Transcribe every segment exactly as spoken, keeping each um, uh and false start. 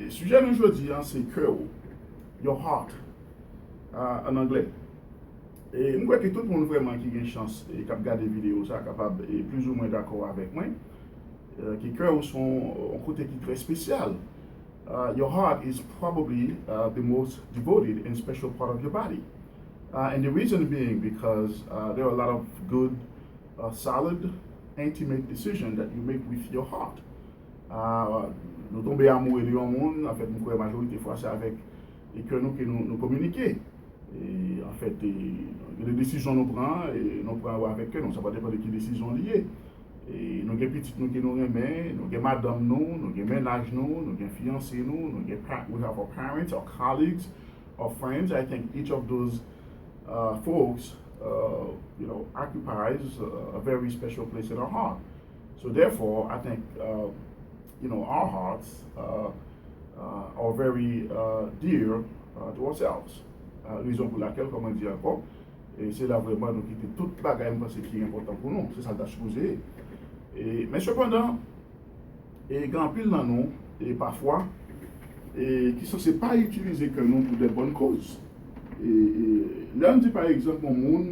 Sijè nou jodi a se kè w, your heart, uh, an anglè. E m kwè ke tout moun vrèman ki gen chans e k ap gade videyo sa a kapab e plizoumwen dakò avèk mwen, uh, ke kè w se yon, yon kote ki trè espesyal. Uh, your heart is probably uh, the most devoted and special part of your body. Uh, and the reason being because uh, there are a lot of good, uh, solid, intimate decision that you make with your heart. Uh, nou tonbe amoure de yon moun, anfèt, m kwè majorite fwa se avèk e kè nou ke nou, nou kominike. E, anfèt, e, gen de desizyon nou pran, e nou pran yo avèk kè nou. Sa va depann de ki desizyon li ye. E nou gen pitit nou ke nou renmen, nou gen madanm nou, nou gen mennaj nou, nou gen fiyanse nou, nou gen pa-, we have our parents, our colleagues, our friends. I think each of those uh, folks, uh, you know, occupies a, a very special place in our heart. So therefore, I think, uh, you know, our hearts uh, uh, are very uh, dear uh, to ourselves. Uh, rezon pou lakèl, kòman di ankò, e se la vrèman nou kite tout bagay m panse ki enpòtan pou nou. Se sa l ta sipoze ye. E, men sepandan, e gen anpil nan nou, e pafwa, e ki sanse pa itilize kè nou pou de bòn koz. E, e lè n di pa egzanp yon moun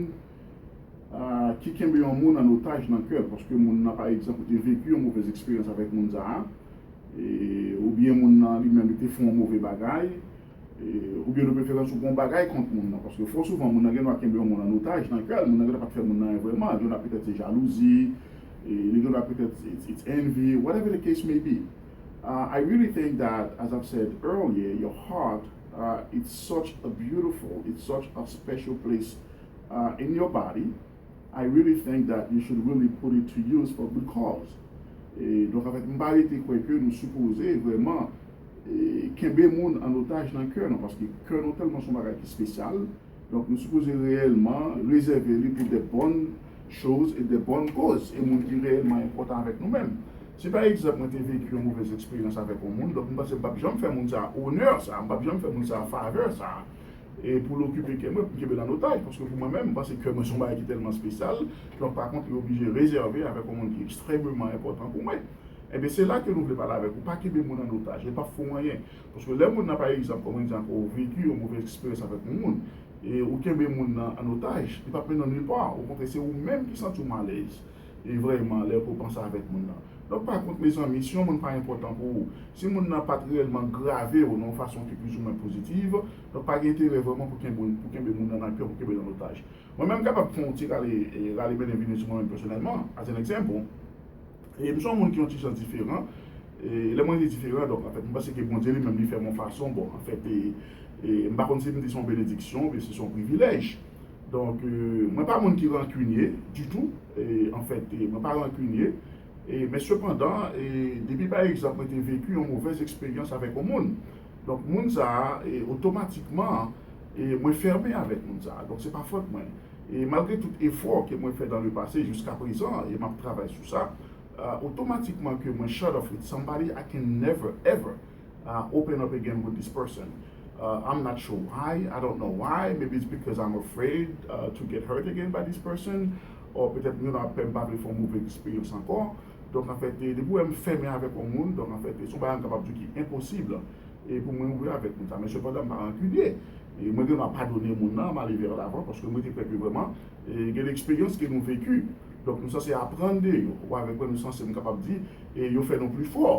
ah, ki kenbe yon moun an otaj nan kè l, paske moun nan, pa egzanp, ou te veki yon movèz eksperyans avèk moun sa a, e, oubyen moun nan li menm li te fè yon move bagay, e, oubyen de preferans ou gen yon bagay kont moun nan, paske fò souvan moun nan gen dwa kenbe yon moun an otaj nan kè l, moun nan gen dwa pa t fè moun nan anyen vrèman, gen dwa petèt se jalouzi, e, li gen dwa petèt it's, it's envy, whatever the case may be. Uh, I really think that, as I've said earlier, your heart, uh, it's such a beautiful, it's such a special place uh, in your body. I really think that you should really put it to use for good cause. E, donk, anfèt, m pa rete kwè ke nou sipoze vrèman e, kenbe moun an otaj nan kè nou, paske kè nou tèlman se yon bagay ki espesyal. Donk, nou sipoze reyèlman rezève li pou de bòn choz e de bòn koz, e moun ki reyèlman enpòtan avèk nou menm. Si, pa egzanp, mwen te veki yon movèz eksperyans avèk yon moun, donk, m panse m p ap janm fè moun sa a onè sa a, m p ap janm fè moun sa a favè sa a. E pou l okipe kè mwen, pou m kenbe l an otaj, paske pou mwen menm, m panse kè mwen se yon bagay ki tèlman espesyal, donk, pa kont, li oblije rezève avèk yon moun ki ekstrèmeman enpòtan pou mwen. Ebyen, se la ke nou vle pale avèk ou, pa kenbe moun an otaj, li p ap fè w anyen. Paske lè moun nan, pa egzanp, kòman di ankò, ou veki yon movèz eksperyans avèk yon moun, e ou kenbe moun nan an otaj, li p ap mennen w nilpa, okontrè, se ou menm ki santi w malèz. E vrèman, lè ke w panse avèk moun nan. Donk, pa kont, mezanmi, si yon moun pa enpòtan pou ou, si moun nan pa t reyèlman grave w nan yon fason ki plizoumwen pozitiv, donk, pa gen enterè vrèman pou kenbe, pou kenbe moun nan nan kè w, pou kenbe l an otaj. Mwen menm, m kapab fè yon ti rale, e, rale mennen vini sou mwen menm pèsonèlman, as an example. E m se yon moun ki yon ti jan diferan. E lè mwen di diferan, donk, anfèt, m panse ke Bondye li menm li fè m yon fason, bon, anfèt, e, e m pa konn si m di se yon benediksyon oubyen si se yon privilèj. Donk, e, mwen pa moun ki rankinye ditou. E, anfèt, e, mwen pa rankinye. E, men sepandan, e, depi pa egzanp, mwen te veki yon movèz eksperyans avèk yon moun. Donk, moun sa a, e, otomatikman, e, mwen fèmen avèk moun sa a. Donk, se pa fòt mwen. E malgre tout efò ke mwen fè dans le passé, jiska prezan, e m ap travay sou sa, uh, otomatikman ke mwen shut off with somebody, I can never, ever uh, open up again with this person. Uh, I'm not sure why. I don't know why. Maybe it's because I'm afraid uh, to get hurt again by this person. Or petèt mwen ap pè m pa vle fè yon movèz eksperyans ankò. Donk, anfèt, e, depi w wè m fèmen avèk yon moun, donk, anfèt, e, se yon bagay m kapab di ki enposib, e, pou mwen ouvri avèk moun sa. Men sepandan, m pa rankinye. E mwen gen dwa padone moun nan, m ale vè lavan, paske mwen te kwè ke vrèman, e, gen de eksperyans ke nou veki. Donk, nou sanse aprann de yo. Ou avèk mwen, nou sanse, m kapab di, e, yo fè nou pli fò.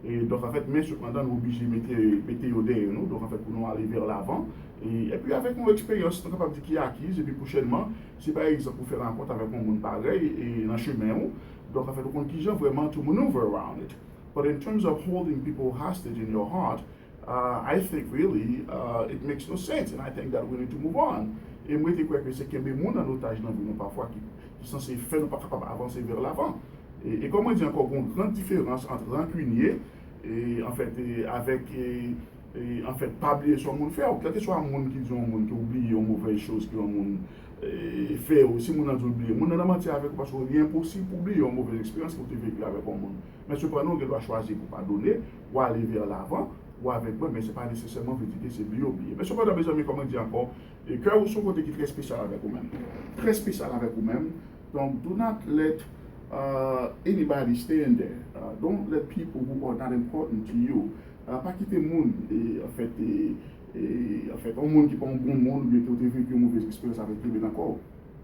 E donk, anfèt, men sepandan, nou oblije mete, mete yo dèyè nou. Donk, anfèt, pou nou ale vè lavan. E, epi, avèk yon eksperyans, nou kapab di ki akiz, epi pwochènman, si pa egzanp, ou fè rankont avèk yon moun parèy, e nan chemen ou, donk, anfèt, ou konn kijan vrèman to maneuver around it. But in terms of holding people hostage in your heart, uh, I think really uh, it makes no sense, and I think that we need to move on. E mwen te kwè ke se kenbe moun an otaj nan vi nou pafwa ki, ki sanse fè nou pa kapab avanse vè lavan. E, e kòman di ankò, gon gran diferans ant rankinye, e, anfèt, e, avèk, e, e, anfèt, pa bliye sa yon moun fè w. Kèlkeswa moun ki di yon moun ke w bliye yon movèz choz ke yon moun e, fè w, si moun nan di w bliye, moun nan nan manti avèk ou, paske li enposib pou w bliye yon movèz eksperyans ke w te veki avèk yon moun. Men sepandan, ou gen dwa chwazi pou padone, ou ale vè lavan, ou avèk mwen, men se pa nesesèman vle di ke se bliye w bliye. Men sepandan, mezanmi, kòman di ankò, e, kè w se yon kote ki trè espesyal avèk ou menm. Trè espesyal avèk ou menm. Donk, do not let uh, anybody stay in there. Uh, don't let people who are not important to you Pa kite moun, e, anfèt, e, e, anfèt, yon moun ki pa yon bon moun oubyen ke w te veki yon movèz eksperyans avèk li, men ankò,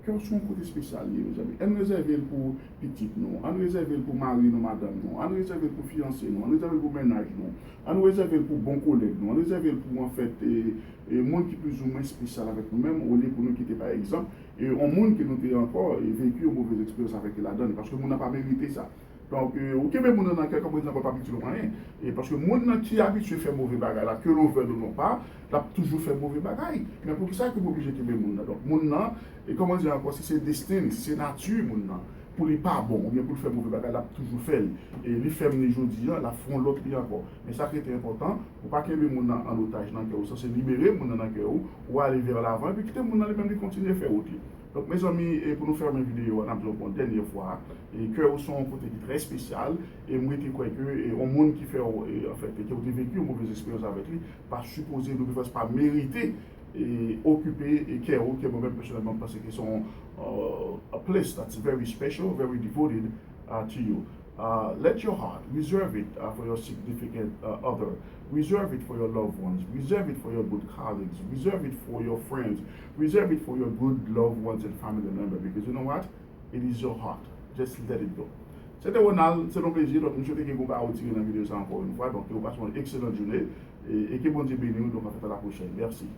kè w se yon kote espesyal li ye, mezanmi. Ann rezève l pou pitit nou, ann rezève l pou mari nou, madanm nou, ann rezève l pou fiyanse nou, ann rezève l pou mennaj nou, ann rezève l pou bon kolèg nou, ann rezève l pou, anfèt, e, e, moun ki plizoumwen espesyal avèk nou menm, olye pou nou kite, pa egzanp, e, yon moun ke nou te ankò, e, veki yon movèz eksperyans avèk li ladan li, paske moun nan pa merite sa. Donk, e, ou kenbe moun nan nan kè, kòm yo di ankò, pa pitit ou anyen. E paske moun nan ki abitye fè move bagay la, ke l ou vle l ou non pa, l ap toujou fè move bagay. Men poukisa ke m oblije kenbe moun nan? Donk, moun nan, e kòman di ankò, si se destin, si se nati moun nan, pou li pa bon, oubyen pou l fè move bagay, l ap toujou fè l. E li fè m li jodi a, l ap fè yon lòt li ankò. Men sa ki rete enpòtan, ou pa kenbe moun nan an otaj nan kè ou, sanse libere moun nan nan kè ou, ou ale vè lavan, epi kite moun nan li menm li kontinye fè wout li. Donk, mezanmi, e pou nou fèmen videyo a, n ap di w ankò yon dènye fwa, e kè w se yon kote ki trè espesyal, e m rete kwè ke, e, yon moun ki fè w, e, anfèt, ke w te veki yon movèz eksperyans avèk li, pa sipoze, de preférans, pa merite, e, okipe, e, kè w, ke mwen menm, pèsonèlman, m panse ke se yon, uh, a place that's very special, very devoted, uh, to you. Uh, let your heart, reserve it, uh, for your significant, uh, other. Reserve it for your loved ones. Reserve it for your good colleagues. Reserve it for your friends. Reserve it for your good loved ones and family member. Because you know what? It is your heart. Just let it go. Se te Ronald, se yon plezi. Donk, m swete ke w pa retire nan videyo sa ankò yon fwa. Donk, ke w pase yon ekselan jounen. E, e ke Bondye beni w. Donk, anfèt, a la pwochèn. Mèsi.